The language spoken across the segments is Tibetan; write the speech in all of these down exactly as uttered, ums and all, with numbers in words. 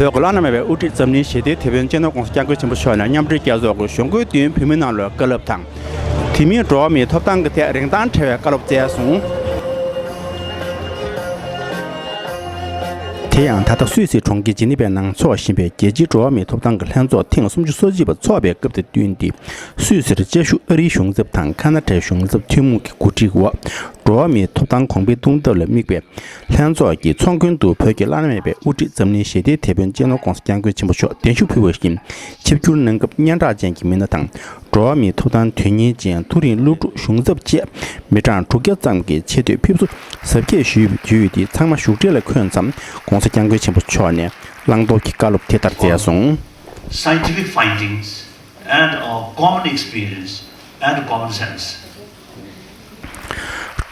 བོད་ཀྱི་བླ་ན་མེད་པའི་དབུ་ཁྲིད་འཛམ་གླིང་ཞི་བདེའི་དེད་དཔོན་སྤྱི་ནོར་༸གོང་ས་༸སྐྱབས་མགོན་ཆེན་པོ་མཆོག་ནས་མཉམ་འབྲེལ་རྒྱལ་ཚོགས་ཀྱི་གཞུང་སྒོའི་མདུན་བོད་མི་རྣམས་ལ་བཀའ་སློབ་དང་། དེ་མིན་འགྲོ་བ་མིའི་ཐོབ་ཐང་གི་ཐད་རིན་ཐང་བྲལ་བའི་བཀའ་སློབ་སྩལ་སོང་། དེ་ཡང་ད་ལྟ་སུད་སི་གྲོང་ཁྱེར་ཇི་ནི་ཝའི་ནང་འཚོགས་བཞིན་པའི་རྒྱལ་སྤྱིའི་འགྲོ་བ་མིའི་ཐོབ་ཐང་གི་ལྷན་ཚོགས་ཐེངས་སུམ་ཅུ་སོ་གཅིག་པ་འཚོགས་པའི་སྐབས་དང་བསྟུན་ཏེ། སུད་སིར་བཅའ་བཞུགས་ཨ་རིའི་གཞུང་ཚབ་དང་ཁ་ན་ཌའི་གཞུང་ཚབ་ཐུན་མོང་གི་གོ་སྒྲིག་འོག་འགྲོ་བ་མིའི་ཐོབ་ཐང་གོང་འཕེལ་གཏོང་ཐབས་ལ་དམིགས་པའི་ལྷན་ཚོགས་ཀྱི་ཚོགས་མགོན་དུ་བོད་ཀྱི་བླ་ན་མེད་པའི་དབུ་ཁྲིད་འཛམ་གླིང་ཞི་བདེའི་དེད་དཔོན་སྤྱི་ནོར་༸གོང་ས་༸སྐྱབས་མགོན་ཆེན་པོ་མཆོག་གདན་ཞུ་ཕུལ་བ་བཞིན། ཆིབས་བསྒྱུར་གནང་སྐབས་སྙན་གྲགས་ཅན་གྱི་མི་སྣ་དང་། འགྲོ་བ་མིའི་ཐོབ་ཐང་དོན་གཉེར་ཅན་མཐོ་རིམ་སློབ་ཕྲུག་གཞུང་ཚབ་བཅས་མི་གྲངས་དྲུག་བརྒྱ་ཙམ་གྱིས་ཆེ་བསྟོད་ཕེབས་བསུ་གཟབ་རྒྱས་ཞུས་པ་བརྒྱུད་དེ། ཚང་མ་བཞུགས་གྲལ་ལ་འཁོད་མཚམས་༸གོང་ས་༸སྐྱབས་མགོན་ཆེན་པོ་མཆོག་ནས་བླང་དོར་གྱི་བཀའ་སློབ་དེ་ལྟར་སྩལ་སོང་། Scientific findings and our common experience and common sense.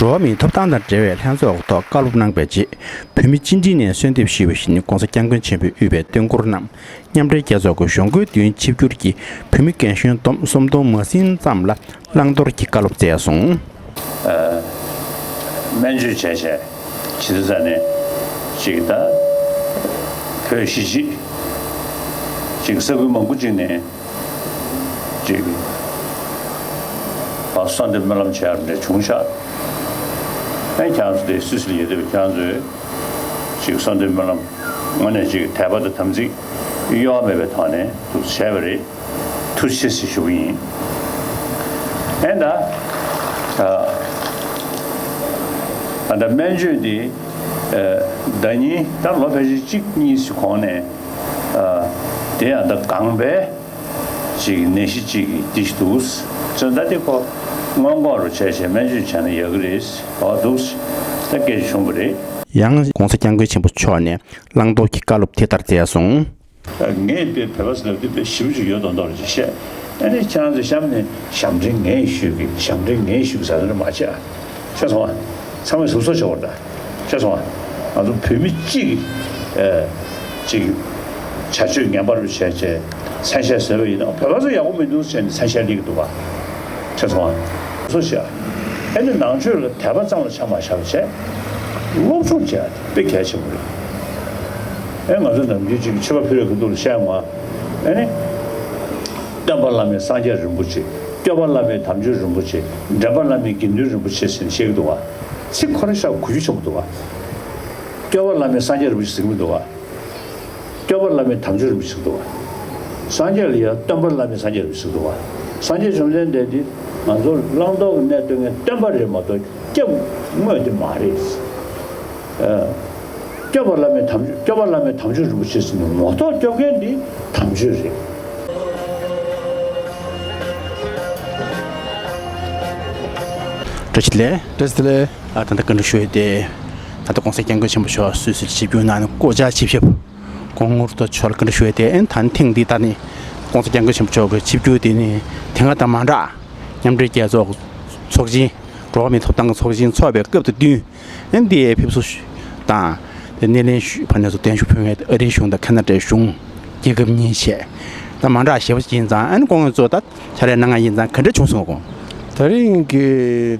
འགྲོ་བ་མིའི་ཐོབ་ཐང་དང་འབྲེལ་བའི་ལྷན་ཚོགས་ཐོག་བཀའ་སློབ་གནང་བའི་རྗེས། བོད་མི་སྤྱི་འཐུས་ནས་གསོལ་འདེབས་ཞུས་པ་བཞིན། ༸གོང་ས་༸སྐྱབས་མགོན་ཆེན་པོས་དབུས་པའི་སྟོན་འཁོར་རྣམས་མཉམ་འབྲེལ་རྒྱལ་ཚོགས་ཀྱི་གཞུང་སྒོའི་མདུན་ཆིབས་བསྒྱུར་གྱིས་བོད་མི་རྒན་གཞོན་བསྡོམས་སུམ་སྟོང་མ་ཟིན་ཙམ་ལ་བླང་དོར་གྱི་བཀའ་སློབ་སྩལ་སོང་། སྨན་བཅོས་བྱས་བྱས་ཇི་ལྟར་ཟ་ནས་ཅིག་ད་བོད་གཞིས་བྱེས་ཅིག་ས་ཁུལ་མང་པོ་ཅིག་ནས། ཅིག་ཨ་གསོལ་འདེབས་སྨོན་ལམ་བྱེད་ཡག་འདྲ་བྱུང་ཤག་ཨེ་ཁྱེད་རང་ཚོ་དེ་སུད་སི་ལ་ཡོད་དུས་ཁྱེད་རང་ཚོས་ཅིག་གསོལ་འདེབས་སྨོན་ལམ་དངོས་གནས་ཅིག་དད་པ་དང་དམ་ཚིག་གཡོ་བ་མེད་པའི་ཐོག་ནས་འདུག་བྱས་པ་རེད། ཐུགས་རྗེ་ཆེ་ཞུ་གི་ཡིན། ཨེ་ད་ད་ད་ལྟ་སྨན་བཅོས་འདི་ཟླ་ཉིན་ད་ལོ་ཕལ་ཆེར་གཅིག་གཉིས་ཤིག་གོང་ནས་དེ་ཡང་ད་གང་པའི། ཅིག་ནད་གཞི་གཅིག་གིས་འདི་ཞིག་འདུག་ཅེས་ད་དེ་ཁོ་སྔོན་འགོག་རུ་བྱས་བྱས་སྨན་བཅོས་བྱས་ན་ཡག་གི་རེད། འོ་འདུག་ད་སྐད་ཆ་བྱུང་བ་རེད། ཡང་༸གོང་ས་༸སྐྱབས་མགོན་ཆེན་པོ་མཆོག་ནས་བླང་དོར་གྱི་བཀའ་སློབ་དེ་ལྟར་སྩལ་སོང་། ངས་དཔེ་བོད་པ་ཟེར་ལབ་དུས་དཔེ་ཞིབ་ཅིག་ཡོད་མདོག་མདོག་རེ་ཅིག་བཤད། ཨ་ནི་ཁྱེད་རང་ཚོ་གཤམ་ནས་ཞབས་འདྲེན་ངས་ཞུས་གི་ཞབས་འདྲེན་ངས་ཞུས་གི་ཟེར་ན་མ་བྱེད་ཨ། ཤེས་སོང་ཨ། ཚང་མས་ཟུར་གསོག་བྱེད་དགོས་རེད་ད། ཤེས་སོང་ཨ། ང་ཚོ་བོད་མི་གཅིག་གིས་ཨེ་གཅིག་བྱ་སྤྱོད་ངན་པ་རུ་བྱས་བྱས་མཚན་ཤས་བཟོས་པ་ཡིན་ན་བོད་པ་ཚོ་ཡག་པོ་མི་འདུག་བྱས་ནས་མཚན་ཤས་སླེབས་ཀྱི་འདུག་ག་ཤེས་སོང་ཨ། ཟུར་གསོག་བྱེད་ཨ། ཨེ་ནི་ནང་ཆོས་ལ་དད་པ་ཙམ་ལ་ཆ་མ་བཞག་པ་བྱས། སློབ་སྦྱོང་བྱེད་ཨ་དེ་དཔེ་གལ་ཆེན་པོ་རེད། ཨེ་ང་ཚོ་ནམ་རྒྱུན་གཅིག་མཆོད་པ་ཕུལ་བའི་སྐབས་དུ་ལ་བཤད་ཡོང་ཨ། ཨེ་ནི། སྟོན་པ་བླ་མེད་སངས་རྒྱས་རིན་པོ་ཆེ། སྐྱོབ་པ་བླ་མེད་དམ་ཆོས་རིན་པོ་ཆེ། འདྲེན་པ་བླ་མེད་དགེ་འདུན་རིན་པོ་ཆེ་ཟེར་ནས་བཤད་ཀྱི་འདུག་བ། ཚིག་ཁོ་རང་ཤ་གུ་ཆུ་ཆེན་པོ་འདུག་བ། སྐྱོབ་པ་བླ་མེད་སངས་རྒྱས་རིན་པོ་ཆེ་ཟེར་གྱི་མི་འདུག་བ། སྐྱོབ་པ་བླ་མེད་དམ་ཆོས་རིན་པོ་ཆེ་ཟེར་གྱི་འདུག་བ། སངས་རྒྱས་ལ་ཡང་སྟོན་པ་བླ་མེད་སངས་རྒྱས་རིན་པོ་ཆེ་ཟེར་གྱི་འདུག་བ། སངས་རྒྱས་བཅོམ་ལྡན་འདས་འདི་ང་ཚོར་བླང་དོར་གྱི་གནས་སྟོན་མཁན་སྟོན་པ་རེད་མ་གཏོགས་སྐྱབས་དངོས་དེ་མ་རེད། ཨ། སྐྱོབ་པ་བླ་མེད་དམ་ཆོས་སྐྱོབ་པ་བླ་མེད་དམ་ཆོས་རིན་པོ་ཆེ་ཟེར་ནས་ངོ་ཐོག་སྐྱོབ་མཁན་འདི་དམ་ཆོས་རེད། བཀྲ་ཤིས་བདེ་ལེགས། བཀྲ་ཤིས་བདེ་ལེགས། ཨ་ད་ལྟ་བཀའ་འདྲི་ཞུ་ཡས་དེ། ད་ལྟ་༸གོང་ས་༸སྐྱབས་མགོན་ཆེན་པོ་མཆོག་སུད་སིར་ཆིབས་བསྒྱུར་གནང་ནས་སྐུ་བཅར་ཆིབས་ཞབས་སྐུ་ངོ་རྡོ་རྗེ་མཆོག་ལ་བཀའ་འདྲི་ཞུ་ཡས་དེ། ཨ་ནི་ད་ནི་ཐེངས་འདི་ད་ནི་༸གོང་ས་༸སྐྱབས་མགོན་ཆེན་པོ་མཆོག་གི་ཆིབས་བསྒྱུར་དེ་ནི་དེ་སྔ་དང་མ་འདྲ། མཉམ་འབྲེལ་རྒྱལ་ཚོགས་ཚོགས་ཆེན། འགྲོ་བ་མིའི་ཐོབ་ཐང་གི་ཚོགས་ཆེན་འཚོགས་པའི་སྐབས་དང་བསྟུན། ཨ་ནི་འདིའི་ཕེབས་བསུ་དང་། དེ་སྣེ་ལེན་ཞུ་བ་ནས་བཟུང་གདན་ཞུ་ཕུལ་མཁན་ཨ་རིའི་གཞུང་དང་ཁ་ན་ཌའི་གཞུང་། རྒྱལ་ཁབ་གཉིས་བྱས། ད་མ་འདྲ་ཞེ་པོ་ཅིག་ཡིན་ཙང་ཨ་ནི་སྐུ་ངོ་ཚོ་ད་ཕྱག་ལས་གནང་མཁན་ཡིན་ཙང་ག་འདྲ་བྱུང་སོང་ངོ་། ད་རིང་གི་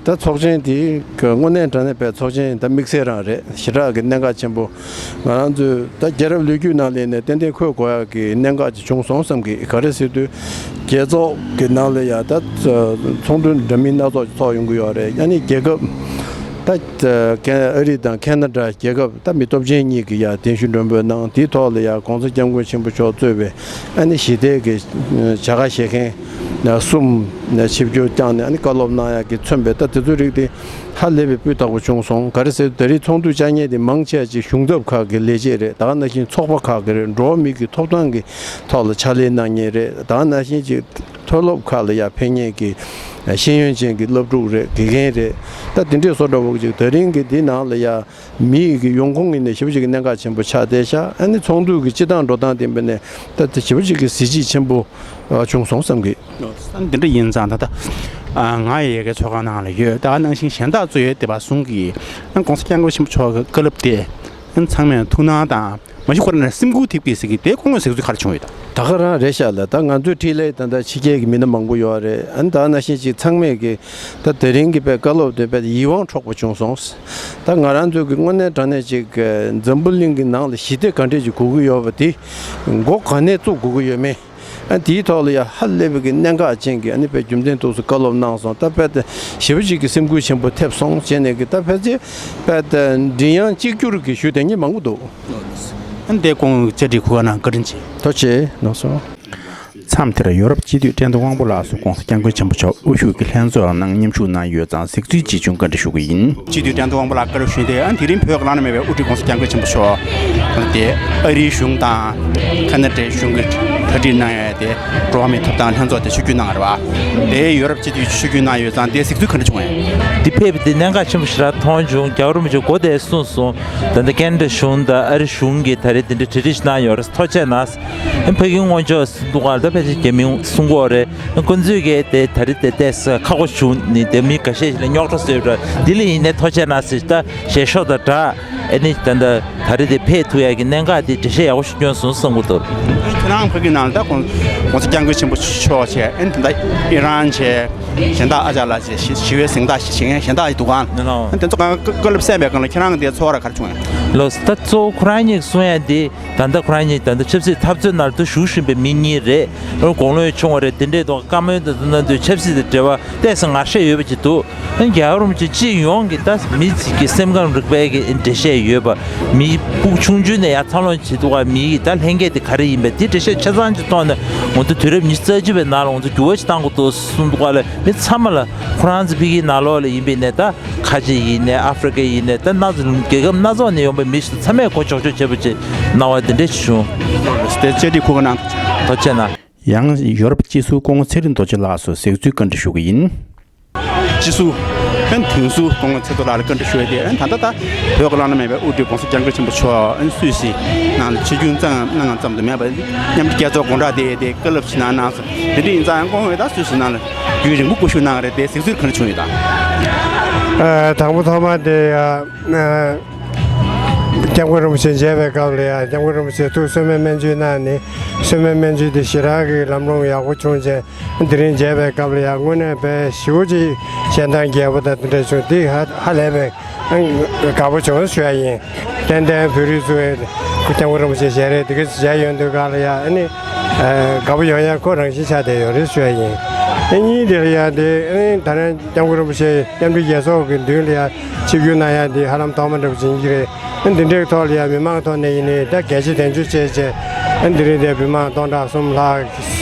ད་ཚོགས་ཆེན་དེ་དངོས་གནས་དྲང་གནས་པའི་ཚོགས་ཆེན་ད་དམིགས་བསལ་རང་རེད། ཞེ་དྲག་གི་གནད་འགག་ཆེན་པོ། ང་རང་ཚོས་ད་རྒྱལ་རབས་ལོ་རྒྱུས་ནང་ལ་ནས་ཏན་ཏན་འཁོད་དགོས་ཡག་གི་གནད་འགག་ཅིག་བྱུང་སོང་བསམ་གི། ག་རེ་ཟེར་དུས་རྒྱལ་ཚོགས་ཀྱི་ནང་ལ་ཡ་ད་ཚོགས་འདུ་འདྲ་མིན་སྣ་ཚོགས་ཚོགས་ཡོང་གི་ཡོད་རེད། ཡང་ནི་རྒྱལ་ཁབ་ད་ཨ་རི་དང་ཁེ་ན་ཌ་རྒྱལ་ཁབ་ད་མི་སྟོབས་ཆེན་གཉིས་ཀྱི་ཡ་གདན་ཞུ་མགྲོན་འབོད་གནང་། དེའི་ཐོག་ལ་ཡ་༸གོང་ས་༸སྐྱབས་མགོན་ཆེན་པོ་མཆོག་གཙོས་པའི་ཨ་ནི་ཞི་བདེ་གི་བྱ་དགའ་བཞེས་མཁན་གསུམ་ཆིབས་བསྒྱུར་བསྐྱངས་ནས་ཨ་ནི་བཀའ་སློབ་གནང་ཡག་གི་མཚོན་པའི་ད་དེ་ཚོའི་རིགས་དེ་ཧ་ལས་པའི་སྤུས་དག་པོ་བྱུང་སོང་། ག་རེ་ཟེར་ད་རེས་ཚོགས་འདུ་བཅར་མཁན་དེ་མང་ཆེ་བ་ཅིག་གཞུང་ཚབ་ཁག་གི་ལས་བྱེད་རེད། ད་ག་ནང་བཞིན་ཚོགས་པ་ཁག་གི་རེད། འགྲོ་བ་མི་གི་ཐོབ་ཐང་གི་ཐོག་ལ་ཕྱག་ལས་གནང་མཁན་རེད། ད་ག་ནང་བཞིན་ཅིག་མཐོ་སློབ་ཁག་ལ་ཡ་ཕེབས་མཁན་གྱི་ཤེས་ཡོན་ཅན་གྱི་སློབ་ཕྲུག་རེད། དགེ་རྒན་རེད། ད་དེ་འདྲས་བཟོ་འདྲ་བོ་ཅིག་ད་རིང་གི་འདི་ནང་ལ་ཡ་མི་ཡི་གི་ཡོང་ཁུངས་ཡིན་ནའི་ཞེ་པོ་ཅིག་གི་གནད་འགག་ཆེན་པོ་ཆགས་བསྡད་ཤག་ཨ་ནི་ཚོགས་འདུ་གི་སྤྱི་བཏང་འགྲོ་སྟངས་དེ་འབད་ནས་ད་དེ་ཞེ་པོ་ཅིག་གི་གཟི་བརྗིད་ཆེན་པོ་བྱུང་སོང་བསམ་གི། ཨ་འདི་འདྲ་ཡིན་ཙང་ད་ལྟ་ང་ཡི་ཡ་གི་ཚོགས་ཁང་ནང་ལ་ཡོད། ད་ག་ནང་བཞིན་གཞན་དག་གཙོས་ཡོད་བསྡད་པ་གསུམ་གྱིས་ཨ་༸གོང་ས་༸སྐྱབས་མགོན་ཆེན་པོ་མཆོག་གི་བཀའ་སློབ་དེ་ཨ་ཚང་མས་ཐུགས་སྣང་དང་། མ་གཞི་ཁོ་རང་ནས་སེམས་འགུལ་ཐེབས་ཀྱི་ཟེར་གི་དེ་ཁོང་གི་ཟེར་ཚུལ་ག་རེ་བྱུང་ཡོད་དམ། ད་ག་རང་རེད་ཤག་ལ། ད་ང་ཚོའི་འཁྲིས་ལ་ད་ལྟ་ཕྱི་རྒྱལ་གྱི་མི་སྣ་མང་པོ་ཡོད་རེད། ཨ་ནི་ད་ནང་བཞིན་ཅིག་ཚང་མས་ཀྱི་ད་དེ་རིང་གི་དཔེ་བཀའ་སློབ་དེ་དཔེ་ཡིད་དབང་འཕྲོག་པ་བྱུང་སོང་། ད་ང་རང་ཚོ་གི་དངོས་གནས་དྲང་གནས་ཅིག་འཛམ་བུ་གླིང་གི་ནང་ལ་ཞི་བདེ་ག་འདྲས་ཅིག་དགོས་ཀྱི་ཡོད་པ་དེ་མགོ་ག་ནས་བཙུགས་དགོས་ཀྱི་ཡོད་མེད། ཨ་དེའི་ཐོག་ལ་ཡ་ཧ་ལས་པའི་གི་གནད་འགག་ཅན་གྱི་ཨ་ནི་དཔེ་རྒྱུ་མཚན་ཐོག་སུ་བཀའ་སློབ་གནང་སོང་། ད་དཔེ་དེ་ཞེ་པོ་ཅིག་གི་སེམས་འགུལ་ཆེན་པོ་ཐེབས་སོང་བྱས་ནས་གི་ད་ཕལ་ཆེར་དཔེ་དེ་མགྲིན་དབྱངས་གཅིག་གྱུར་གྱི་ཞུ་དེ་ཉིད་མང་པོ་འདུག། ཨ་འདས་ཁོང་བཅར་འདྲི་གོ་སྐབས་གནང་བཀའ་དྲིན་ཆེ། ཐུགས་རྗེ་ཆེ་གནང་སོང་། མཚམས་དེར་ཡོ་རོབ་སྤྱི་འཐུས་བཀྲས་མཐོང་དབང་པོ་ལགས་སུ་༸གོང་ས་༸སྐྱབས་མགོན་ཆེན་པོ་མཆོག་དབུ་བཞུགས་ཀྱི་ལྷན་ཚོགས་ནང་མཉམ་ཞུགས་གནང་ཡོད་ཙང་གཟིགས་ཚུལ་ཅིག་བྱུང་བཀའ་འདྲི་ཞུ་གི་ཡིན། སྤྱི་འཐུས་བཀྲས་མཐོང་དབང་པོ་ལགས་བཀའ་འདྲི་ཞུས་ཏེ། ཨ་དེ་རིང་བོད་ཀྱི་བླ་ན་མེད་པའི་དབུ་ཁྲིད་༸གོང་ས་༸སྐྱབས་མགོན་ཆེན་པོ་མཆོག་དེ་ཨ་རིའི་གཞུང་དང་ཁ་ན་ཌའི་གཞུང་གིས་གྲ་སྒྲིག་གནང་ཡས་དེ་འགྲོ་བ་མིའི་ཐོབ་ཐང་ལྷན་ཚོགས་དེ་ཆིབས་བསྒྱུར་གནང་བ་རེད་བ། དེ་ཡོ་རོབ་སྤྱི་འཐུས་ཆིབས་བསྒྱུར་གནང་ཡོད་ཙང་དེ་གཟིགས་ཚུལ་ག་འདྲ་བྱུང་ཡས། འདི་ཕེབས་པ་དེ་གནད་འགག་ཆེན་པོ་ཞེ་དྲག་མཐོང་བྱུང་། རྒྱལ་བ་རིན་པོ་ཆེ་མགོ་དེ་གསུངས་སོང་། ད་ལྟ་ཁ་ན་ཌ་གཞུང་དང་ཨ་རི་གཞུང་གིས་ད་རེས་དེ་འདྲའི་གྲ་སྒྲིག་གནང་ཡོད་རེད། ཐུགས་རྗེ་ཆེ་གནང་། ཕ་གི་སྔོན་ཆད་འདུག་ག་ད་ཕལ་ཆེར་རྒྱ་མིས་གསུང་གི་ཡོད་རེད། ཁོ་ཚོས་གི་དེ་ད་རེས་དེ་ཏོག་ཙམ་ཁག་པོ་བྱུང་ནི་དེ་མི་འགའ་ཤས་ཤིག་ལ་རྙོག་དྲ་བཟོས་ཡོད་རེད། འདི་ལ་ཡིན་ནའི་ཐུགས་རྗེ་ཆེ་གནང་ཟེར། ད་ཞལ་ཤོག་དང་སྦྲགས་ཨ་ནི་ད་ད་ད་རེས་དེ་ཕེབས་ཐུབ་ཡག་གི་གནད་འགག་དེ་འགྲེལ་བཤད་ཡག་པོ་ཞིག་བསྐྱོན་སོང་བསམ་གྱི་འདུག། ཁྱེད་རང་ཕ་གི་ནང་ལ་ད་༸གོང་༸གོང་ས་༸སྐྱབས་མགོན་ཆེན་པོ་མཆོག་བྱས། ཨ་ནི་ད་ལྟ་ཨི་རན་བྱས། གཞན་དག་ཨ་ཅག་ལགས་བྱས། ཞི་བའི་གཟེངས་རྟགས་བཞེས་མཁན་གཞན་དག་ཡི་འདུག་ག། ཨ་དེ་ཚོ་གང་བཀའ་སློབ་གསན་པའི་སྒང་ལ་ཁྱེད་རང་གི་དེ་ཚོར་བ་ག་རེ་བྱུང་ཡང་། ལགས་སོ། ད་གཙོ་བོ་ཁོ་རང་གཉིས་གསུང་ཡ་དེ། ད་ལྟ་ཁོ་རང་གཉིས་ད་ལྟ་ཆབ་སྲིད་འཐབ་རྩོད་ནང་དུ་ཞུགས་བཞིན་པའི་མི་གཉིས་རེད། དགུང་ལོ་ཆུང་བ་རེད། དེ་འདྲའི་ཐོག་བཀའ་མོལ་དང་གནང་དུས་ཆབ་སྲིད་དང་འབྲེལ་བ་ཏོག་ཙམ་ངར་ཤས་ཡོད་པ་ཅིག་འདུག། ཨ་རྒྱལ་བ་རིན་པོ་ཆེ་སྤྱི་ཡོངས་ཀྱི་ད་མི་གཅིག་གི་སེམས་ཁམས་རིག་པའི་གི་འགྲེལ་བཤད་ཡོད་པ། མི་སྤུ་གུ་ཆུང་ཆུང་ནས་ཡར་འཚར་ལོངས་བྱེད་ཐུབ་པ་མི་གི་ད་ལྷན་སྐྱེས་དེ་ག་རེ་ཡིན་པས་དེ་འགྲེལ་བཤད་ཆ་ཚང་གཅིག་ཐོག་ནས་ང་ཚོ་དུས་རབས་ཉི་ཤུ་རྩ་གཅིག་པའི་ནང་ལ་ང་ཚོ་འགྱུར་བ་ཞིག་གཏང་དགོས་འདུག་གསུངས་འདུག་ག་ལ། མི་ཚང་མ་ལ་ཁོ་རང་ཚོ་ཕ་གིའི་ནང་ལོགས་ལ་ཡིན་པའི་ནས་ད་ཁ་ཆེ་ཡིན་ནས་ཨ་ཧྥི་རི་ཀ་ཡིན་ནས་ད་སྣ་ཚོགས་རྒྱལ་ཁབ་སྣ་ཚོགས་ནས་ཡོང་པའི་མི་ཞིག་ཚང་མས་གོ་ཆོག་ཆོག་བྱེད་པ་ཅིག་གནང་བ་དེ་འདྲ་ཞིག་བྱུང་། དེ་བཅར་འདྲི་གོ་སྐབས་གནང་། ཐུགས་རྗེ་ཆེ་གནང་། ཡང་ཡོ་རོབ་སྤྱི་ཟུར་སྐུ་ངོ་ཚེ་རིང་རྡོ་རྗེ་ལགས་སུ་གཟིགས་ཚུལ་བཀའ་འདྲི་ཞུ་གི་ཡིན། སྤྱི་ཟུར། ཨན་དོན་ཟུར་སྐུ་ངོ་ཚེ་རྡོ་ལགས་ལ་བཀའ་འདྲི་ཞུ་ཡ་དེ། ཨན་ད་ལྟ་ད་བོད་ཀྱི་བླ་ན་མེད་པའི་དབུ་ཁྲིད་༸གོང་ས་༸སྐྱབས་མགོན་ཆེན་པོ་མཆོག་ཨན་སུད་སི་ནང་ལ་ཆིབས་བསྒྱུར་ཙམ་གནང་ཙམ་དུ་མེད་པར་མཉམ་འབྲེལ་རྒྱལ་ཚོགས་དགོང་དག་དེ་དེ་བཀའ་སློབ་ཞིག་གནང་གནང་སོང་། དེ་འདྲ་ཡིན་ཙང་ཁོང་ངོས་ད་སུད་སི་ནང་ལ་རྒྱུན་རིང་པོ་སྐུ་བཞུགས་གནང་རེད་དེ། གཟིགས་ཚུལ་ག་རེ་བྱུང་ཡོད་དམ། ཨ་དང་པོ་ཐོག་མ་དེ་ཡ། སྐྱབས་མགོན་རིན་པོ་ཆེ་མཇལ་བའི་སྐབས་ལ་ཡ། སྐྱབས་མགོན་རིན་པོ་ཆེ་ཐུགས་གསོས་སྨན་སྨན་བཅོས་གནང་ནས། གསོས་སྨན་སྨན་བཅོས་དེ་ཞེ་དྲག་གི་ལམ་ལྷོང་ཡག་པོ་བྱུང་རྗེས། དེ་རིང་མཇལ་བའི་སྐབས་ལ་ཡང་དངོས་གནས་དཔེ་ཞེ་པོ་ཅིག་ཞལ་ཐང་རྒྱས་པོ་དང་དེ་འདྲ་བྱུང་། དེ་ཧ་ཧ་ལས་པའི་དགའ་པོ་བྱུང་ཞུ་ཡ་ཡིན། ཏན་ཏན་བོད་རིགས་ཚོས་སྐྱབས་མགོན་རིན་པོ་ཆེ་ཞལ་རས་དེ་ག་མཇལ་ཡོང་དུས་སྒང་ལ་ཡ་ཨ་ནི་དགའ་པོ་ཡོང་ཡ་ཁོ་རང་བཞིན་ཆགས་བསྡད་ཡོད་རེད་ཞུ་ཡ་ཡིན། ཨ་གཉིས་དེ་ལ་ཡ་དེ་ཨ་ནི་ད་རེས་སྐྱབས་མགོན་རིན་པོ་ཆེ་མཉམ་འབྲེལ་རྒྱལ་ཚོགས་ཀྱི་མདུན་ལ་ཡ་ཆིབས་བསྒྱུར་གནང་ཡ་དེ་ཧ་ལམ་ཐོག་མ་འདྲ་པོ་ཅིག་ཡིན་གྱི་རེད། འདི་འདྲའི་ཐོག་ལ་ཡང་མི་མང་ཐོག་ནས་ཡིན་ནའི་ད་རྒྱ་ཆེ་དན་ཆུ་བྱས་བྱས། འདི་རིང་འདིར་མི་མང་སྟོང་ཕྲག་གསུམ་ལྷག་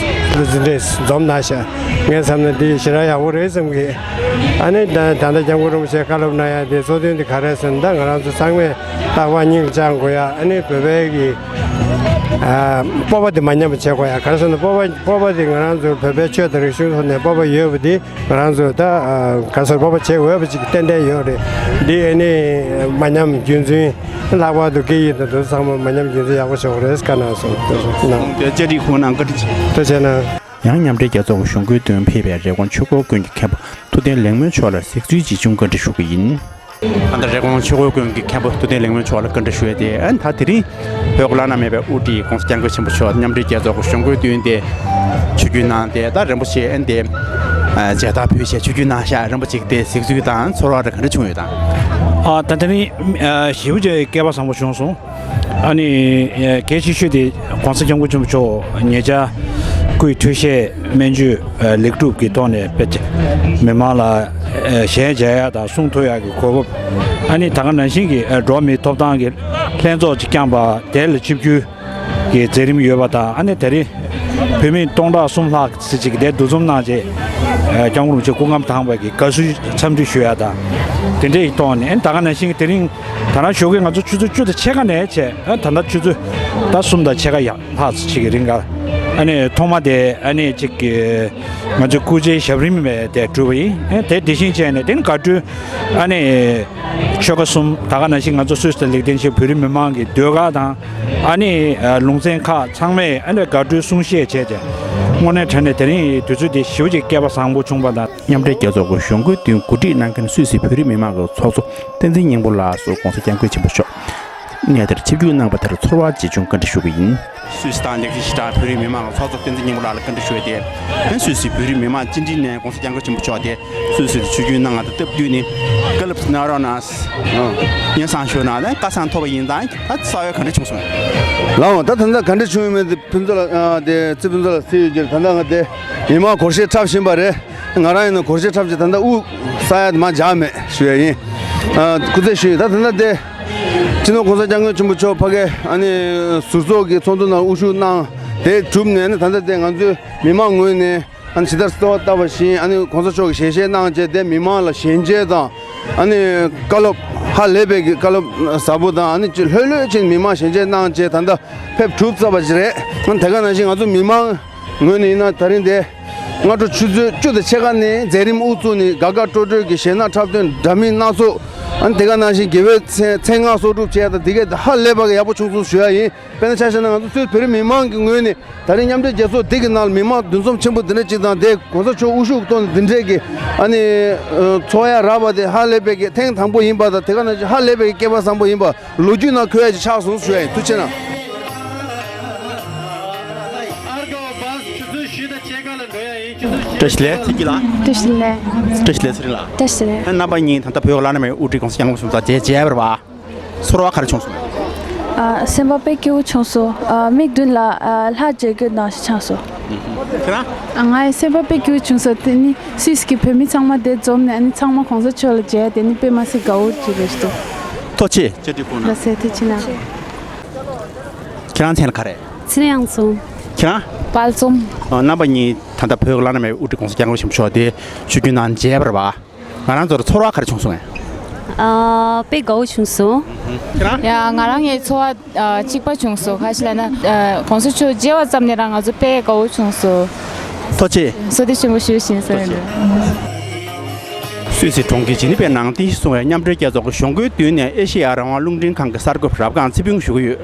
འདི་འདྲས་འཛོམས་གནང་ཤག། ངས་བསམ་ན་འདི་ཞེ་དྲག་ཡག་པོ་རེད་བསམ་གི། ཨ་ནི་ད་ད་ལྟ་སྐྱབས་མགོན་རིན་པོ་ཆེ་བཀའ་སློབ་གནང་ཡ་དེ་གཙོ་དོན་དེ་ག་རེ་ཟེར་ན། ད་ང་རང་ཚོ་ཚང་མས་རྟག་པར་སྙིང་ལ་བཅངས་དགོས་ཡ། ཨ་ནི་བོད་པའི་གི་ཨ་སྤོབས་པ་དེ་མ་ཉམས་པ་བྱེད་དགོས་ཡ། ག་རེ་ཟེར་ན་སྤོབས་པ་སྤོབས་པ་དེ་ང་རང་ཚོ་བོད་པའི་ཆོས་དང་རིག་གཞུང་ཐོག་ནས་སྤོབས་པ་ཡོད་པ་དེ། ང་རང་ཚོ་ད་ག་ཚོད་སྤོབས་པ་བྱེད་འོས་པ་ཅིག་ཏན་ཏན་ཡོད་རེད། འདི་ཨ་ནི་མ་ཉམས་རྒྱུན་འཛིན། ལྷག་པར་དུ་སྐད་ཡིག་དང་དེ་ཚོ་ཚང་མ་མ་ཉམས་རྒྱུན་འཛིན་ཡག་པོ་བྱེད་དགོས་རེད་བཀའ་གནང་སོང་། དེ་ཚོ་གནང་། དེ་བཅར་འདྲི་གོ་སྐབས་གནང་བཀའ་དྲིན་ཆེ། ཐུགས་རྗེ་གནང་། ཡང་མཉམ་འབྲེལ་རྒྱལ་ཚོགས་ཀྱི་གཞུང་སྒོའི་མདུན་ཕེབས་པའི་རི་ཀོན་ཆོས་འཁོར་དགོན་གྱི་མཁན་པོ་ཐུབ་བསྟན་ལེགས་སྨོན་མཆོག་ལ་གཟིགས་ཚུལ་ཅིག་བྱུང་བཀའ་འདྲི་ཞུ་གི་ཡིན། ད་ལྟ་རི་ཀོན་ཆོས་འཁོར་དགོན་གྱི་མཁན་པོ་ཐུབ་བསྟན་ལེགས་སྨོན་མཆོག་ལ་བཀའ་འདྲི་ཞུ་ཡས་དེ། ཨ་ནི་ད་དེ་རིང་བོད་ཀྱི་བླ་ན་མེད་པའི་དབུ་ཁྲིད་༸གོང་ས་༸སྐྱབས་མགོན་ཆེན་པོ་མཆོག་མཉམ་འབྲེལ་རྒྱལ་ཚོགས་ཀྱི་གཞུང་སྒོའི་མདུན་དེ་ཆིབས་བསྒྱུར་གནང་སྟེ། ད་རིན་པོ་ཆེ་ཨ་ནི་དེ་མཇལ་དར་ཕུལ་བྱས་ཆིབས་བསྒྱུར་གནང་ཤག། རིན་པོ་ཆེ་གི་དེ་གཟིགས་ཚུལ་དང་ཚོར་བ་རེ་ག་འདྲ་བྱུང་ཡོད་དམ། ཨ་ད་དེ་རིང་ཞེ་པོ་ཅིག་སྐལ་པ་བཟང་པོ་བྱུང་སོང་། ཨ་ནི་གལ་ཆེ་ཤོས་དེ་༸གོང་ས་༸སྐྱབས་མགོན་ཆེན་པོ་མཆོག་ཉེ་ཆར་སྐུའི་འཕྲོད་བཞེས་སྨན་བཅོས་ལེགས་གྲུབ་ཀྱི་ཐོག་ནས་དཔེ་མི་མང་ལ་ཞལ་མཇལ་ཡ་དང་གསུང་ཐོས་ཡ་གི་གོ་སྐབས། ཨ་ནི་ད་ག་ནང་བཞིན་གྱི་འགྲོ་བ་མིའི་ཐོབ་ཐང་གི་ལྷན་ཚོགས་ཅིག་བསྐྱངས་པ་དེ་ལ་ཆིབས་བསྒྱུར་གྱི་མཛད་རིམ་ཡོད་པ་དང་། ཨ་ནི་དེ་རིང་བོད་མི་སྟོང་ཕྲག་གསུམ་ལྷག་ཙམ་ཅིག་དེ་འདུ་འཛོམས་གནང་རྗེས། ཨ་སྐྱབས་མགོན་རིན་པོ་ཆེ་སྐུ་ཁམས་དྭངས་པའི་གི་དགའ་བསུའི་འཚམས་འདྲི་ཞུ་ཡ་དང་དེ་འདྲའི་ཐོག་ནས། ཨ་ནི་ད་ག་ནང་བཞིན་གྱི་དེ་རིང་ད་རང་ཞོགས་ཀས་ང་ཚོ་ཆུ་ཚོད་བཅུ་དང་ཕྱེད་ཀ་ནས་བྱས། ཨ་ད་ལྟ་ཆུ་ཚོད་ད་གསུམ་དང་ཕྱེད་ཀ་ཡར་ལྷག་ཙམ་ཅིག་གི་རིང་ག། ཨ་ནི་ཐོག་མ་དེ་ཨ་ནི་ཅིག་གི་ང་ཚོའི་སྐུ་ཚེའི་ཞབས་རིམ་དེ་གྲུབ་པ་ཡིན། ཨ་དེ་དེ་བཞིན་བྱས་ནས་དེ་ནི་དགའ་སྤྲོའི་ཨ་ནི་ཆོལ་ཁ་གསུམ། ད་ག་ནང་བཞིན་ང་ཚོ་སུད་སི་དང་ལིག་ཏེན་ཤན་བོད་རིགས་མི་མང་གི་ཟློས་གར་དང་། ཨ་ནི་ལུང་ཚན་ཁག་ཚང་མས་ཨ་ནི་དགའ་སྤྲོའི་གསུང་བཤད་བྱས་ཏེ། དངོས་གནས་དྲང་གནས་དེ་རིང་དུས་ཚོད་དེ་ཞེ་པོ་ཅིག་སྐལ་པ་བཟང་པོ་བྱུང་བ་དང་། མཉམ་འབྲེལ་རྒྱལ་ཚོགས་ཀྱི་གཞུང་སྒོའི་མདུན་གོ་སྒྲིག་གནང་མཁན་སུད་སི་བོད་རིགས་མི་མང་གི་ཚོགས་གཙོ་བསྟན་འཛིན་སྙིང་པོ་ལགས་སུ་༸གོང་ས་༸སྐྱབས་མགོན་ཆེན་པོ་མཆོག་ གནས་དེར་ཆིབས་བསྒྱུར་གནང་བ་དེར་ཚོར་བ་ཇི་བྱུང་བཀའ་འདྲི་ཞུ་གི་ཡིན། སུད་སི་དང་ལེགས་བཤད་ཞི་དྲག་བོད་རིགས་མི་མང་ལ་ཚོགས་གཙོ་བསྟན་འཛིན་སྙིང་པོ་ལགས་ལ་བཀའ་འདྲི་ཞུ་ཡ་དེ། སུད་སི་བོད་རིགས་མི་མང་སྤྱི་འཐུས་ནས་༸གོང་ས་༸སྐྱབས་མགོན་ཆེན་པོ་མཆོག་དེ་སུད་སི་དུ་ཆིབས་བསྒྱུར་གནང་བ་དང་སྟབས་བསྟུན་ནས་བཀའ་སློབ་གནང་རོགས་གནང་། སྙན་སེང་ཞུ་གནང་ནས་བཀའ་སེང་ཐོབ་པ་ཡིན་ཙང་ད་གསང་བའི་ག་འདྲ་བྱུང་སོང་། ལགས་འོང་། ད་ད་ལྟ་ག་འདྲ་བྱུང་ཡོད་མེད་དེ་ཕུན་ཚོགས་ལགས་དེ་རྩེ་ཕུན་ཚོགས་ལགས་གཟིགས་ཡོད་ཀྱི་རེད། ད་ལྟ་ང་དེ་མི་མང་སྒོར་གཞས་འཁྲབ་བཞིན་པ་རེད། ང་རང་ཡིན་ན་སྒོར་གཞས་འཁྲབ་བྱས་ད་ལྟ་དབུགས་ས་ཡ་དེ་མར་འཇགས་མེད་ཞུ་ཡ་ཡིན། སྐུ་རྩེད་ཞུ་ཡིན། ད་ད་ལྟ་དེ་སྤྱི་ནོར་༸གོང་ས་༸སྐྱབས་མགོན་ཆེན་པོ་མཆོག་ཕ་གི་ཨ་ནི་ཟུར་ཚོགས་ཀྱི་ཚོགས་འདུ་ནང་དབུ་བཞུགས་གནང་། དེ་གྲུབ་ནས་ཨ་ནི་ད་ལྟ་དེ་ང་ཚོའི་མི་མང་ངོས་ནས་ཨ་ནི་ཇི་ལྟར་གསོལ་བ་བཏབ་པ་བཞིན་ཨ་ནི་༸གོང་ས་མཆོག་གི་ཞལ་བཞེས་གནང་བྱས་དེ་མི་མང་ལ་ཞལ་མཇལ་དང་ཨ་ནི་བཀའ་སློབ་ཧ་ལས་པའི་གི་བཀའ་སློབ་ཟབ་པོ་དང་ཨ་ནི་ལྷོད་ལྷོད་ཕྱིན་མི་མང་ཞལ་མཇལ་གནང་བྱས་ད་ལྟ་ཕེབས་གྲུབ་ཚར་བ་ཞིག་རེད། ཨ་ནི་དེ་ག་ནང་བཞིན་ང་ཚོ་མི་མང་ངོས་ནས་ཡིན་ན་ད་རིང་དེ་སྔ་དྲོ་ཆུ་ཚོད་བཅུ་དང་ཕྱེད་ཀ་ནས་མཛད་རིམ་དབུ་བཙུགས་ནས་དགའ་དགའ་སྤྲོ་སྤྲོ་གི་གཞས་སྣ་འཁྲབ་སྟོན་འདྲ་མིན་སྣ་ཚོགས། ཨ་ནི་དེ་ག་ནང་བཞིན་དགེ་བའི་མཚན་མཚན་སྔགས་གསོག་སྒྲུབ་བྱས་དང་དེ་གས་ཧ་ལས་པ་གི་ཡག་པོ་བྱུང་སོང་ཞུ་ཡ་ཡིན། དཔེར་ན་ཆ་བཞག་ན་ང་ཚོ་སུད་བོད་རིགས་མི་མང་གི་ངོས་ནས་ད་རིང་མཉམ་འབྲེལ་རྒྱལ་ཚོགས་འདི་གི་ནང་ལ་མི་མང་འདུ་འཛོམས་ཆེན་པོ་འདི་འདྲ་ཅིག་དང་དེ་༸གོང་ས་མཆོག་དབུ་བཞུགས་གཏོང་འདི་འདྲས་ཀྱི་ཨ་ནི་ཚོགས་ཡ་རག་པ་དེ་ཧ་ལས་པའི་གི་ཐེངས་དང་པོ་ཡིན་པ་དང་དེ་ག་ནང་བཞིན་ཧ་ལས་པའི་གི་སྐལ་བ་བཟང་པོ་ཡིན་པ་ལོ་རྒྱུས་ནང་འཁོད་ཡ་ཅིག་ཆགས་སོང་ཞུ་ཡ་ཡིན། ཐུགས་རྗེ་གནང་། བཀྲ་ཤིས་བདེ་ལེགས་ཚེ་སྐྱིད་ལགས། བཀྲ་ཤིས་བདེ་ལེགས། བཀྲ་ཤིས་བདེ་ལེགས་ཚེ་རིང་ལགས། བཀྲ་ཤིས་བདེ་ལེགས། ཨ་རྣམ་པ་གཉིས་ད་ལྟ་བོད་ཀྱི་བླ་ན་མེད་པའི་དབུ་ཁྲིད་༸གོང་ས་༸སྐྱབས་མགོན་ཆེན་པོ་མཆོག་མཇལ་མཇལ་བར་བ། ཚོར་བ་ག་རེ་བྱུང་སོང་། ཨ། སེམས་པ་དཔེ་སྐྱིད་པོ་བྱུང་སོང་། ཨ། མིག་མདུན་ལ་ཨ་ལྷ་མཇལ་རྒྱུ་ནང་བཞིན་ཆགས་སོང་། ཁྱེད་རང་། ཨ། ང་ཡི་སེམས་པ་དཔེ་སྐྱིད་པོ་བྱུང་སོང་། དེ་ནི་སུད་སི་གི་བོད་མི་ཚང་མ་དེ་འཛོམས་ནས་ཨ་ནི་ཚང་མ་གོང་ས་མཆོག་ལ་མཇལ་དེ་ནི་དཔེ་མ་སྲིད་དགའ་བོ་ཅིག་རེད་འདུག་ཐུགས་རྗེ་ཆེ། བཀྲ་ཤིས་བདེ་ལེགས། ཁྱེད་རང་མཚན་ལ་ག་རེ། ཚེ་རིང་དབྱངས་འཛོམས། ཁྱེད་རང་། དཔལ་འཛོམས། ཨ། རྣམ་པ་གཉིས་ད་ལྟ་བོད་ཀྱི་བླ་ན་མེད་པའི་དབུ་ཁྲིད་༸གོང་ས་༸སྐྱབས་མགོན་ཆེན་པོ་མཆོག་དེ་ཆིབས་བསྒྱུར་གནང་མཇལ་བར་བ། ང་རང་ཚོར་ཚོར་བ་ག་རེ་བྱུང་སོང་ངས། ཨ། དཔེ་དགའ་བོ་བྱུང་སོང་། ཁྱེད་རང་། ཡ། ང་རང་ངའི་ཚོར་བ་ཨ་གཅིག་པ་བྱུང་སོང་། ག་ཞིག་ལབ་ན་ཨ་གོང་ས་མཆོག་མཇལ་བ་ཙམ་ནས་རང་ང་ཚོ་དཔེ་དགའ་བོ་བྱུང་སོང་། ཐུགས་རྗེ་ཆེ། བསོད་བདེ་ཆེན་པོ་ཞུ་བཞིན་སོང་། སུད་སི་གྲོང་ཁྱེར་ཇི་ནི་ཝའི་ནང་རྟེན་གཞི་བཟུང་བའི་མཉམ་འབྲེལ་རྒྱལ་ཚོགས་ཀྱི་གཞུང་སྒོའི་མདུན་ནས་ཨེ་ཤེ་ཡ་རང་དབང་རླུང་འཕྲིན་ཁང་གི་གསར་འགོད་པ་རབ་སྒང་ཚེ་ཕུན་ཞུ་གི་ཡོད།